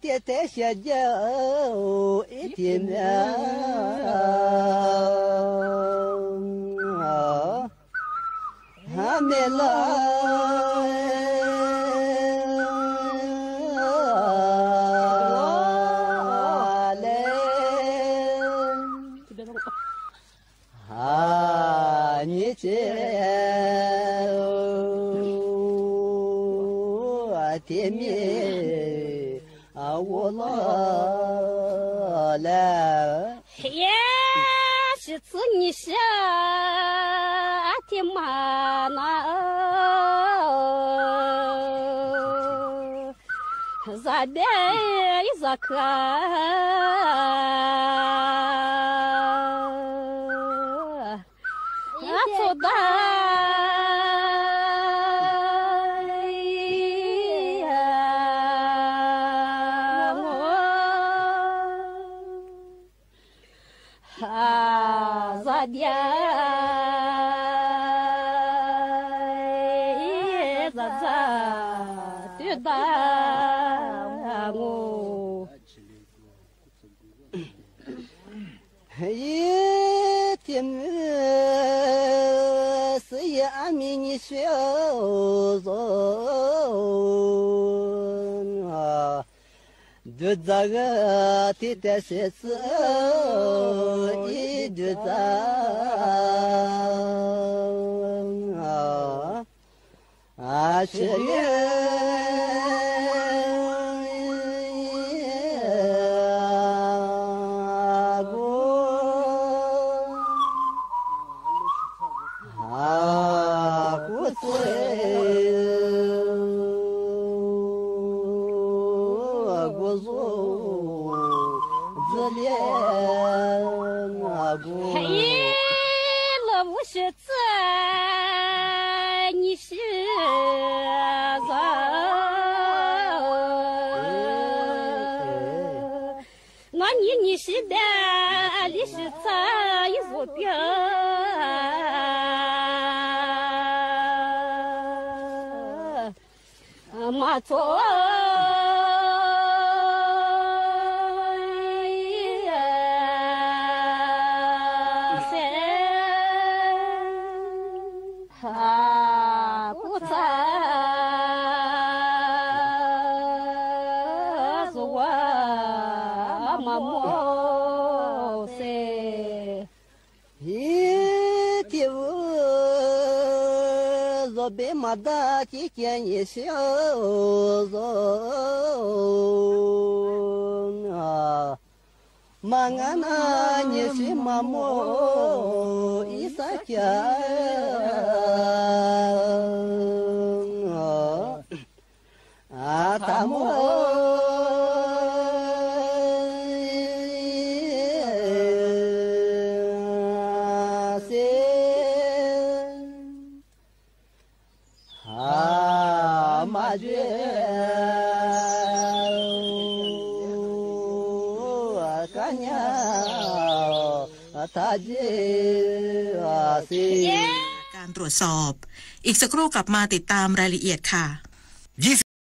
ཏེ་ཏེ་ཤ་རྒྱ་ཨི་ཏེ་མ་ཧ་མེ་ལ་ལེ། ཨ་ཉི་ཅེ་ཨ་ཏེ་མེ་ཨ་འོ་ལ་ལ། ཡེ་ཤི་ཚུ་ཉི་ཤ་ཨ་ཏེ་མ་ན་ཟ་བེ་ཡི་ཟ་ཁ་ཨ་ཚོ་ད་ཨ་ངོ་ཨ་ཟ་བེ་ཡི་ཟ་ཟ་ཏེ་ད་ངོ་ཡི་ཏེ་མེ་སི་ཡ་ཨ་མི་ཉི་ཤ་ཟོ་དུ་ཛ་ག་ཏེ་ཏེ་ཤེ་ཚུ་ཨི་དུ་ཛ་ཨ་ཤེ་ཡ་གོ་ཨ་གོ་ཚེ་གོ་ཟོ་ཟི་ལེ་ཨ་གོ་ཧེ་ལ་བུ་ཤི་ཚུ་ཉི་ཤ་ཟ་ན་ཉི་ཉི་ཤ་བེ་ལི་ཤི་ཚ་ཡི་བཟོ་པེ་མ་ཚོ་སེ་ཧ་གོ་ཚ་ཟོ་བ་མ་མོ་སེ། ཧི་ཏེ་བུ་ཟོ་བེ་མ་ད་ཅི་ཀྱེ་ཉི་ཤ་ཟོ་ཨ་མ་ང་ན་ཉི་ཤ་མ་མོ་ཨི་ས་ཀྱ་ཨ་ཐ་མོ་སེ་ཧ་མ་ཇེ་ཀ་ཉ་ཐ་ཇེ་སེ། การตรวจสอบ อีกสักครู่กลับมาติดตามรายละเอียดค่ะ